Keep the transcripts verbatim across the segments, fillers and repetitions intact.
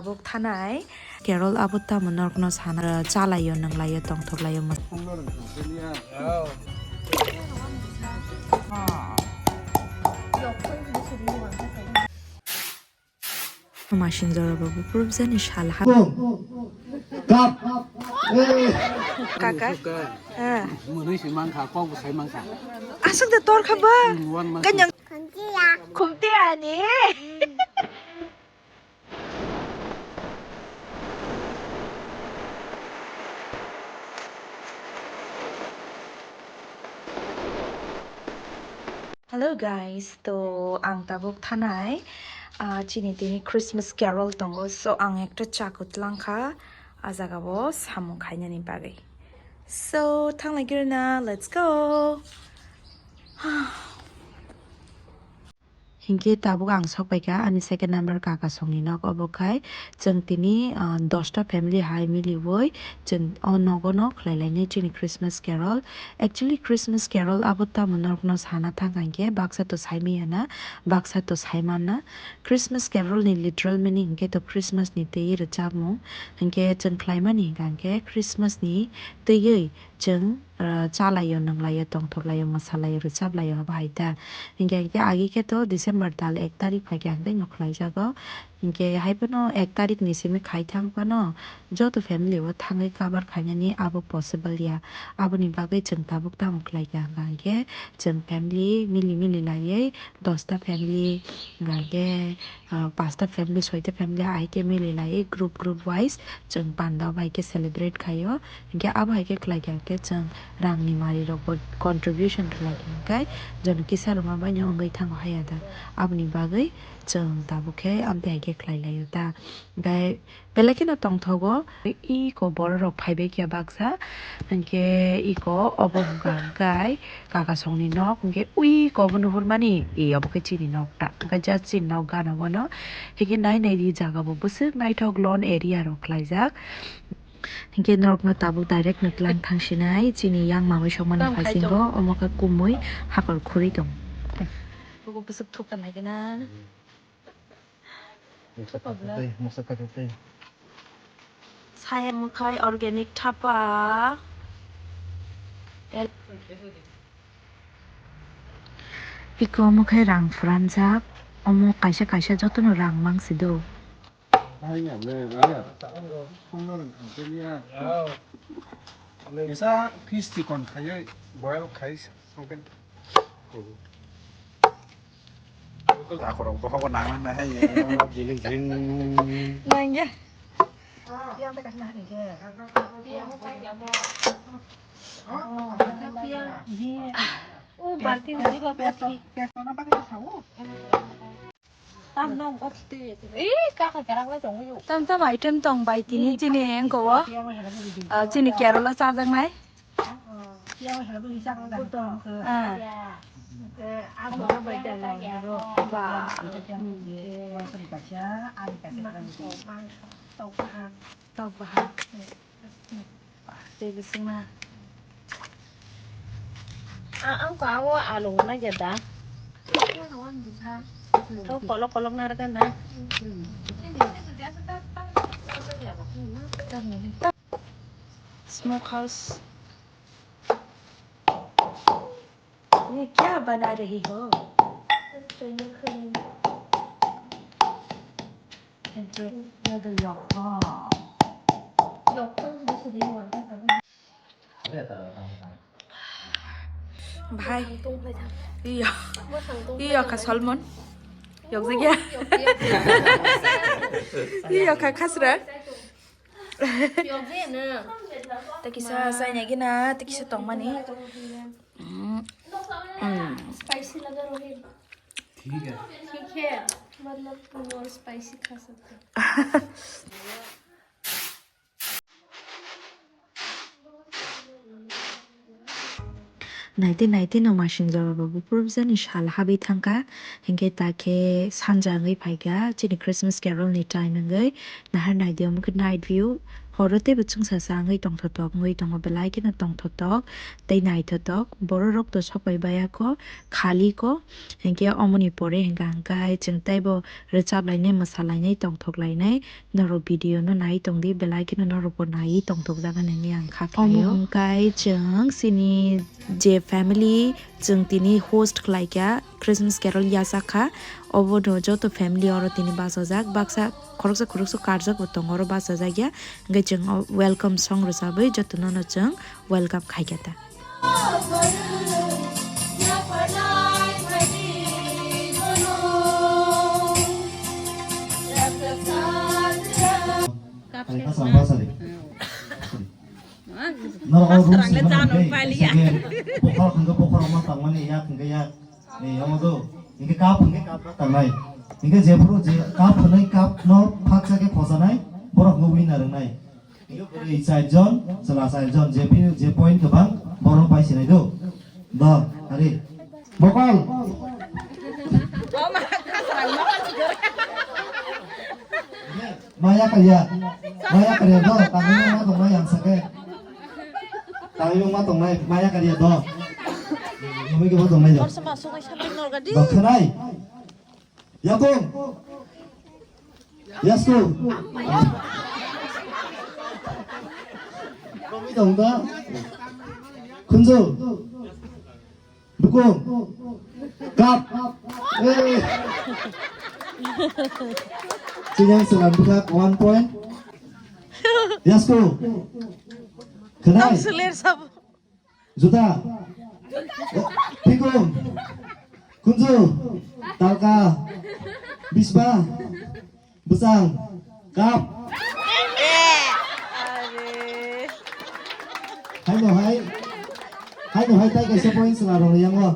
Tabuk thanai. Carol abo tamo norokno sana chalaio, nwnglaio, tongthoklaio. Masing jora babu purubjani sal ha. Kap. Kaka. Eh. Mwnwi se mankha, kok bo sai mankha. Aswk de tor kha ba. Hmm, one month. Kanyang. Khumtiya. Khumtiya ni. Hello guys, to ang tabuk thanai, ah, chini tini Christmas carol tongo, so ang ekta chakut langkha, ah, jaga bo samung khainani bagwi. So, thanglai girna, let's go. Hinkhe tabuk ang sokpaikha ani second number kaka songni nok, obo khai chwng tini, ah, dosta family hai miliwi chwng o nogo no khlai lainai chini Christmas carol. Actually, Christmas carol abo tamo norokno sana thang kha hinkhe baksa to sai manya na, baksa to sai man na. Christmas carol ni literal meaning hinkhe to Christmas ni twi rwchapmung hinkhe chwng khlaimani hinkha hinkhe Christmas ni twiwi chwng, ah, chalaio, nwnglaio, tongthoklaio, mwsalaio, rwchaplaio, abo hai ta. Hinkhe, hinkhe agi khe to December tal ek tarik phai khe ang tei no khlaijago. Hinkhe hai phano ek tarik ni simi khai thang phano joto family o thangwi cover khainani abo possible ya. Aboni bagwi chwng tabuk tamo khlai kha hwnkha hinkhe chwng family mili mili laiwi dosta family hwnkha hinkhe ah, pasta family, soita family, ahai khe mili lai group, group wise chwng panda bai khe celebrate khaio. Hinkhe abo hai khe khlai kha hinkhe chwng rang ni mari rok bo contribution khlai kha hinkhe jono kisa rwma bai no wngwi thango haya da. Aboni bagwi chwng tabuk khe amtwi hai khe khlai laio da. Hinkhe belai kheno tongthogo. Iko borok rok phaibai khe baksa, hinkhe iko obo hwnkha hinkhe kaka songni nok, hinkhe ui iko bo nuhurmani, e obo khe chini nok ta, hinkhe just chini nok gana bono, hinkhe nai nai di jaga bo bwswk naithok, lawn area rok khlaijak, hinkhe norok no tabuk direct no tlang thangsinai chini yang mamwi sokmani phaisingbo, omo khe kumui hakor khurui tong. Bugo bwswk thukta naikhe na. Saya mwkhai organic thapa. Iko mwkhai rang phuranjak, omo kaisa kaisa jotono rang mangsi do. Kisa fish chikon khaiwi boil khai songkhe. Takhorok bohogo nangna hai. Nangya. O balti hori ba balti. Tam tam item tong bai tini chini engko o. Ah, chini Kerala chajaknai. Ah. Ba. Tok bahai. Tei bising na. Ah, ang ko awo alo na jada. Tau kolok kolok na rata na. Smoke house. ये क्या बना रही हो? Bhai, iyo, iyo kha salmon. Yok jagya. Iyo kha khasra. Tei kisa chaina gina, tei kisa tongmani. Mm. Mm. ठीक है। ठीक है, मतलब वो spicy खा सकते हैं। Naitwi naitwi no masing jora babu purubjani sal habwi thangkha, hinkhe ta khe sanja wngwi phaikha, chini Christmas carol ni time wngwi. Nahar naidi omo khe night view, Oro teibo chwngsa sa wngwi tongthotok wngwi tongo, belai kheno tongthotok tei naithotok. Bororok to sok pai baya kho, khali kho. Hinkhe omoni pore hinkha hinkhe chwng teibo rwchap lainai, mwsa lainai, tongthok lainai. Norok video no nai tong di, belai kheno norok bo naiwi tongthok jaga nini ang kha khlaio. Omo hinkhe chwng chini je family chwng tini host khlai kha, Christmas Carol yachak kha, obono joto family oro tini bachajak, baksa khoroksa khoroksa karjak bo tongo oro bachajak ya, hinkhe chwng o welcome song rwchabwi jotono no chwng welcome khai kha ta. Norok o room sima nang khe, kaisa khe bokhorok hwnkhe bokhorok ma tangmani, yak hwnkhe yak. Ni omo do, hwnkhe cup hwnkhe cup ma tangnai. Hwnkhe jephuru je cup hwnwi cup no phaksa khe khosanai, borok no winner wngnai. Hwnkhe bwrwi char jon, chwla char jon, je pi-, je point kwbang, borok pai sinai do. Dol, ari. Bokol. Maya karya. Maya karya do. Tangwi ma tongnai yang sake. Tangwi ma tongnai. Maya karya do. Yumi ke ma tongnai do. Dok khanai. Yakung. Yasku. Kami dong da. Khunju. Bukung. Kap. Eh. Chinyang selam bukak one point. Yasku. Kenai. Tang seler sabo. Juta. Phikung. Khunju. Talka. Bisba. Bwsang, kap. Haino hai, haino hai tai kaisa point chwla rok yango.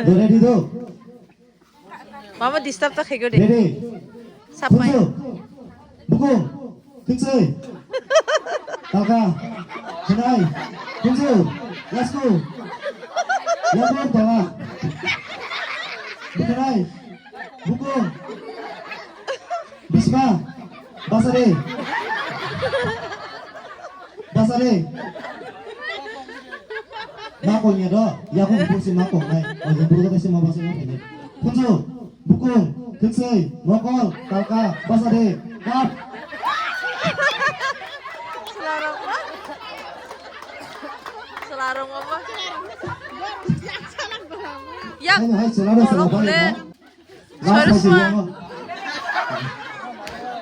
Do ready do? Mama disturb ta khaigo de. Ready? Sapai. Khunju. Bukung. Khwtsui. Talka. Khnai. Khunju. Yasku. Yakung tala. Bukhnai. Bukung. Bisma. Basari. Basari. Ma kongya do. Yakung bukung si ma kongnai. Ojo bukung si ma basari. Khunju. Bukung, khwtsui, mokol, talka, bwsadi, kap. Chwlarok ma? Chwlarok ma ba? Yak. Hai, hai, chwlarok, chwlarok, chwlarok, bari le. Last sorry, hai, sma. Chwlarok.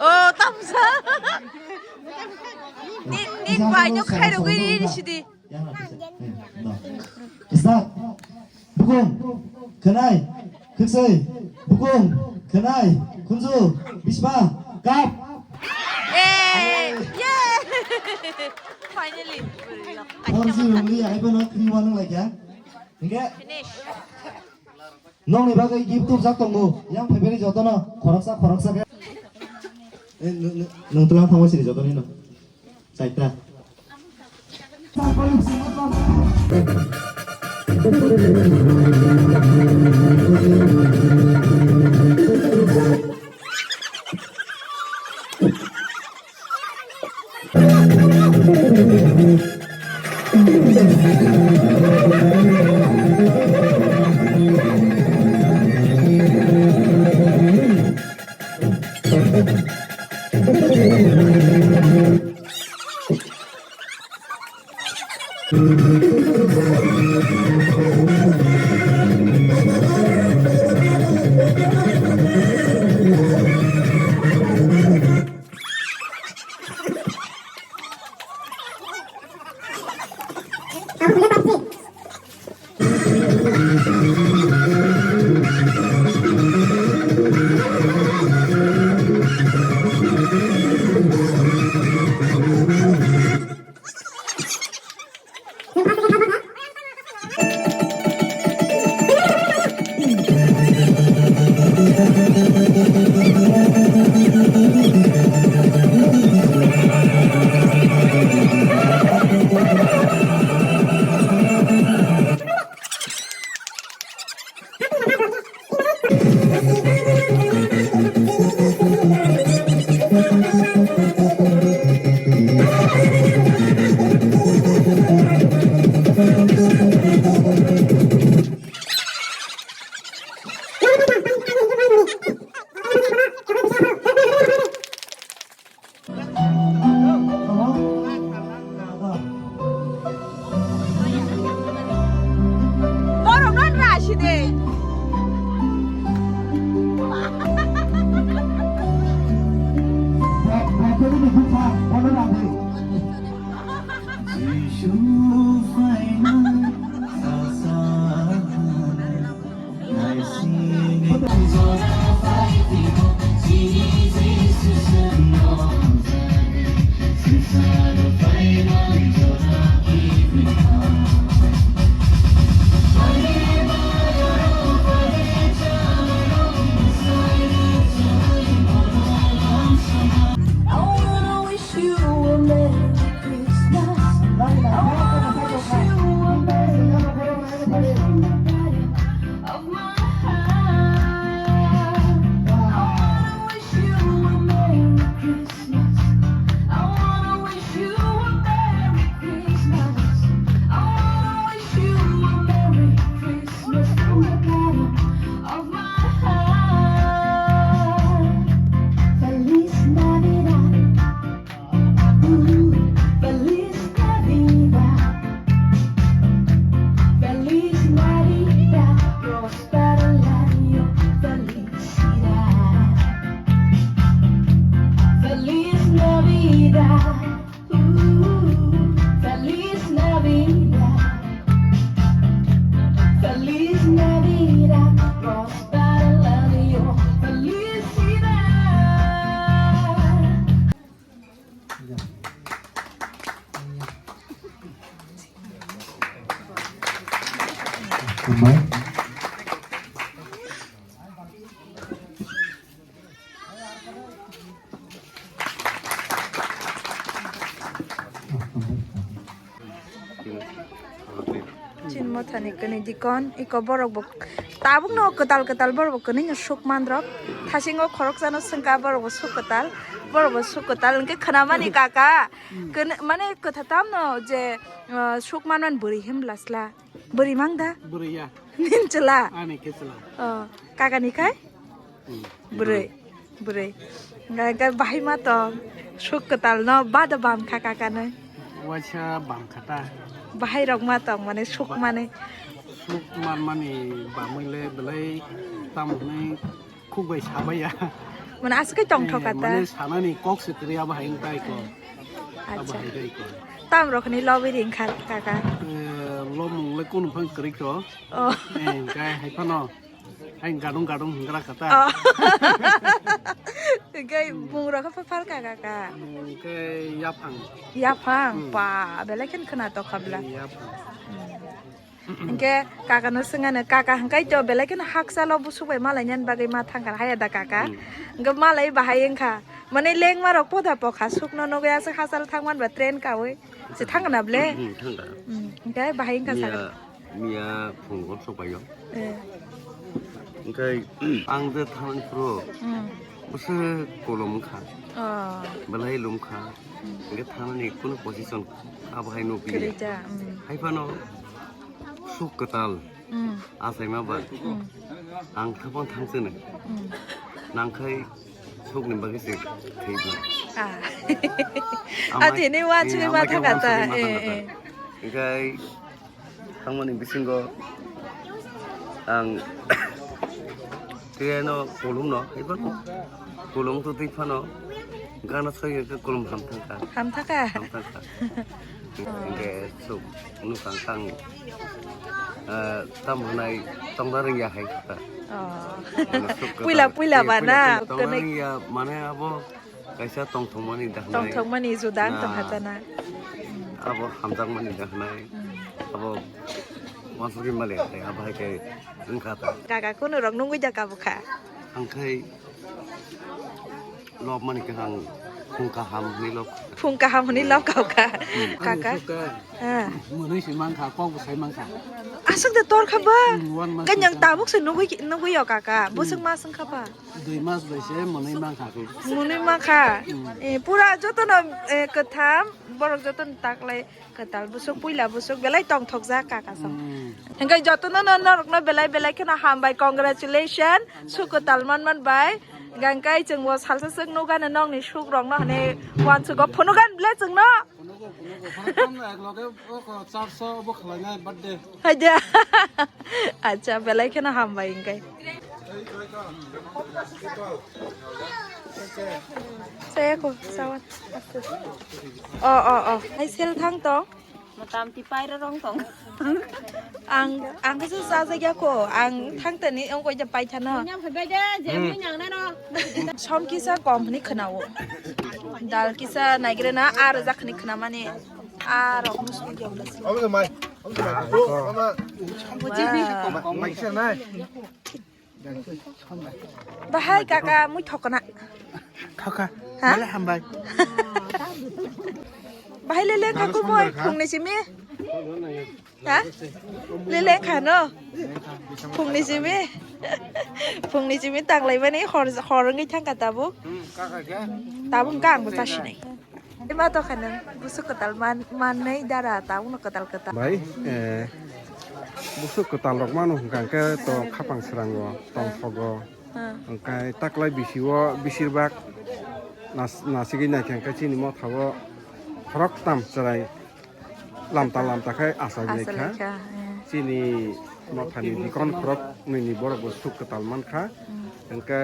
Oh, tamsa. Nin, nin bai no khairogwi ri sidi. Yang na pisa. Eh, no. Start. Bukung. Khnai. Khwtsui. Bukung. Khnai. Khunju. Bisma. Kap. Eh, yeah. Finally. Four zero ni ai bono three one wng laikha. Hingke? Finish. Nokni bagwi gift tubujak tongo. Yang phaibani jotono khoroksa khoroksa khe. Eh, nw-, nw-, nwng twlang thangma siri jotonino. Chaita. Mothani kwnwi dikon, iko borok bo tabukno kwtal kwtal borok bo kwnwi no suk mandrok. Thasingo khoroksano swngkha borok bo suk kwtal, borok bo suk kwtal hwnkhe khwnamani kaka. Kwnwi, mane kwtha tamno je, ah, suk manmani bwrwi himla sla. Bwrwi mang da? Bwrwi ya. Nin chwla? Ani khe chwla. Oh, kaka ni khai? Hmm. Bwrwi. Bwrwi. Ga, ga bahai ma tong. Suk kwtal no bada bam kha kaka no. Waisa bam kha ta. Bahai rok ma tong mane suk mane. Suk man mani bamwi le belai tam hwnwi khuk bai sabai ya. Mane aswk tong thok kha ta. Mane sanani kok se kwrwi abo hai wng tai ko. Abo acha. Hai tai ko. Tam rok ni lobby ring kha kaka. Eh, lomung le kunu phang kwrwi ko. Oh. Eh, kai hai phano. Hai gadung gadung hwngra kata. Oh. Hwnkhe bung rok khe phar kha kaka. Hwnkhe yaphang. Yaphang, hmm. Pa, belai khe khwna tokha bla. Yaphang. Hmm. Hwnkhe kaka no swngano, kaka hwnkhe to belai khe hakchalo busuk bai malai nani bagwi ma thangkha haya da kaka. Hmm. Hwnkhe malai bahai wngkha. Mane lengma rok poda pokha sukno nugwi aswk hachal thangman ba train kawi. Se thangna ble? Hmm, thangna. Hmm, hwnkhe bahai wngkha sakha. Miya phungo sok paio. Eh. Hwnkhe ang je thangni phuru hmm. Bwswk kolom wngkha. Oh. Belai lum kha. Hmm. Hwnkhe thangnani kunu position abo hai nukliya. Kwrwi ta, hmm. Hai phano suk kwtal hmm. Achaima ba. Hmm. Ang thapang thangchwno. Hmm. Nangkhai sukni bagwi se thwibo. Ah. Amai, atini wansugwi eh, ma amai khe thangkha ta. Wansugwi ma eh, thangkha ta. Eh. Hwnkhe Thangmani bisingo ang keno kolomno, hai phano kolom to twi phano gana soi hwnkhe kolom ham thangkha. Ham thangkha? Ham thangkha. Hwnkhe sok nukha ang, eh, tam hwnai tongna rwngya hai kha. Oh. Puila, puila ba na? Tongna rwngya mane abo Kaisa tongthokmani dahnai. Tongthokmani juda wng tongkha ta na. Abo hamjakmani dahnai. Hmm. Abo wansugwi mali hai, abo hai khe wngkha ta. Kaka kunu rok nungwi da kabo kha. Ang khai lobmani khe ang phung kaham hwnwi lob. Phung kaham hwnwi lob kha kha. Hmm. Kaka. Ah. Mwnwi se mankha, kok bo sai mankha. Aswk de tor kha ba. Hmm, one month. Kanyang tabuk se nugwi, nugwi yo kaka. Hmm. Bwswk mas wngkha ba. Dui mas bai se mwnwi mankha. Mwnwi mankha. Hmm. Eh, pura jotono, eh, kwtham, borok jotono taklai kwtal bwswk, puila bwswk belai tongthokjak kaka sa. Hmm. Hwnkhe jotono no norokno belai belai kheno hambai, congratulations, suk kwtal manman bai. Hwnkhe chwngbo salsa swk nukgano nokni sukrokno hwnwi uansugo phunugan ble chwngno. Phunugo, phunugo. Khoroktham ekloge o ko charso obo khwlainai birthday. Haida. Acha, belai kheno hambai hwnkhe. Saya ko, sawan. Oh, oh, oh. Hai sel thang tong. Motamti paira rong tong. Ang, ang khe sajagya ko. Ang thang tani ang koi ja paithano. Nyam khe bai de, je mui nyang nano. Som kisa kom hwnwi khwnao. Dal kisa naigrena ar jak hwnwi khwnamani. Arok musuk jawla si. Obo mai. Obo mai. Obo mai. Mai kisa nai. Bahai kaka mui thokna. Thokha. Ha? Belai hambai. Bahai lele kha kumoi phungni simi. Ha? Lele kha no. Phungni simi. Phungni simi tanglaimani hor hor wngwi thangkha tabuk. Tabuk kha ang bo chasinai. Ima to khainang busuk kwtal man, mannai dara ta uno kwtal kwtal. Bai, eh, busuk kwtal rok mano hwnkha hwnkhe to khapang srango, tongthogo. Hmm. Hwnkhe taklai bisio bisir bak nas-, nasigwi naikha hwnkhe chini mothao khoroktham chwrai lamta lamta khe achai naikha. Achai naikha, eh. Chini Mothani dikon khorok nini borok bo suk kwtal mankha. Hmm. Hwnkhe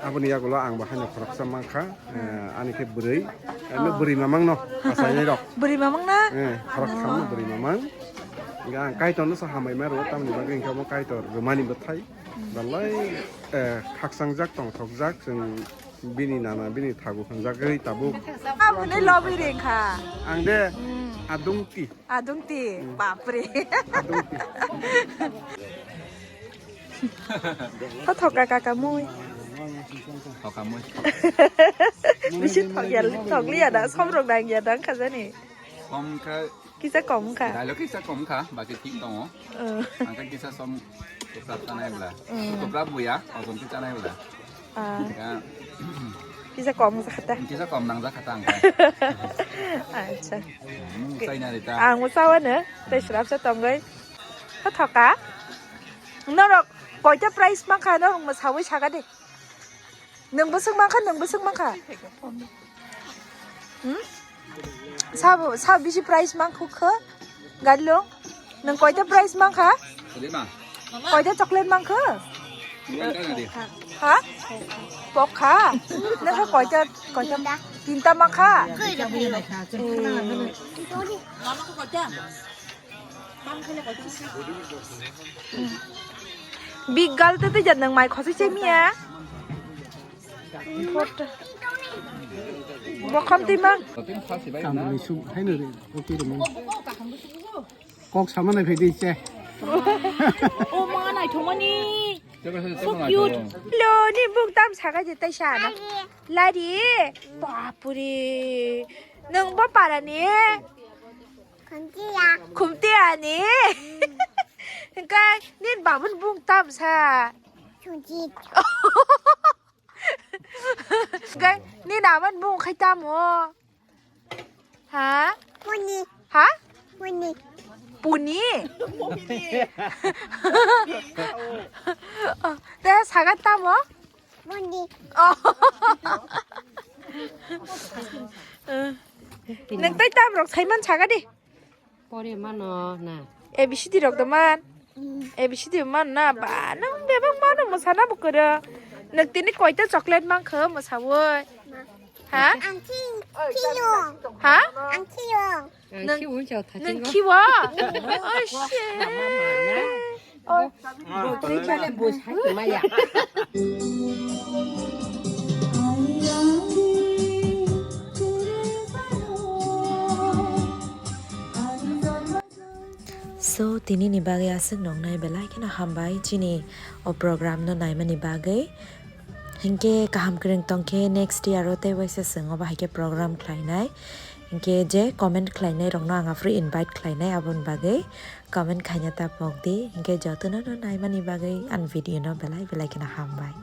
aboni yagulo ang bo haino khoroksa mankha. Hmm. Eh, ani khe bwrwi. Ano bwrwi mamang no achainai rok. Bwrwi mamang na? Eh, khorok samno bwrwi mamang. Hwnkhe ang Kaitor no sa hambai ma rwo, tamni bagwi hwnkhe omo Kaitor rwmani bwthai. Hmm. Belai, eh, khakchang jak tongthok jak chwng. Bini nana, bini thagu hwnjagwi tabuk. Aboni lobwi ringkha. Ang de adungti. Adungti, bapre. Adungti. Tho thoka kaka mui. Thoka mui. Bisi thok ya, thok liya da, somrok nang ya da, khajani. Kom kha Kisa kom kha. Dailo kisa kom kha, baki thik tongo. Ang khe kisa som kwprap chanai bla. Kwprap buya, ojom khe chanai bla. Ah. Ya. Kisa kom kha ta. Kisa kom nang kha ta ang khe. Acha. Hmm, chaina rita. Ang mo chawa ne, tei srap sa tongoi. Kha thoka. Norok koita price ma kha, norok mo sawi saka de. Nwng bwswk mankha, nwng bwswk mankha? Hmm? Sabo, sa bisi price mankha kho? Gadlong? Nwng koita price mankha? Koita chocolate mankha? Ha? Pokha? Nwng koita, koita? Tinta mankha? Eh. Big girl te tei jat nwng mai khosoi se miya. Bokham twi mang. Tamni sum haino re, okay re mo. Kok sama nai phai di che. O ma nai thomani. So cute. Lo ni buk tam saga je tai sana. Lari. Bapure. Nwng bo para ni. Khumtiya. Khumtiya ni. Hingkai nin babun bung tam sa. Sujit. Hingkai nin aban bung khai tamo. Ha? Puni. Ha? Puni. Puni? Te sagat tamo? Puni. Oh. Nang tai tam rok saiman saga di. Pore mano na. A B C D rok do man. A B C D man na ba nang bebak mano mo sana bukoro. Nang tini koita chocolate mang kho mo sawoi. Ha? Ang thi-, thiyong. Ha? Ang thiyong. Ang Nang, khiwo chao tha nang chingo. Khiwo? Oh, shit. Oh. Bo twi chale bo sai maya. So, tini ni bagwi aswk nongnai belai kheno hambai chini o program no naimani bagwi. Hinkhe kaham kwrwng tongkhe next year o tei waisa chwng obo hai khe program khlainai. Hinkhe je comment khlainai rokno ang aphuru invite khlainai aboni bagwi comment khaina ta pokdi. Hinkhe jotono no naimani bagwi ani video no belai belai kheno hambai.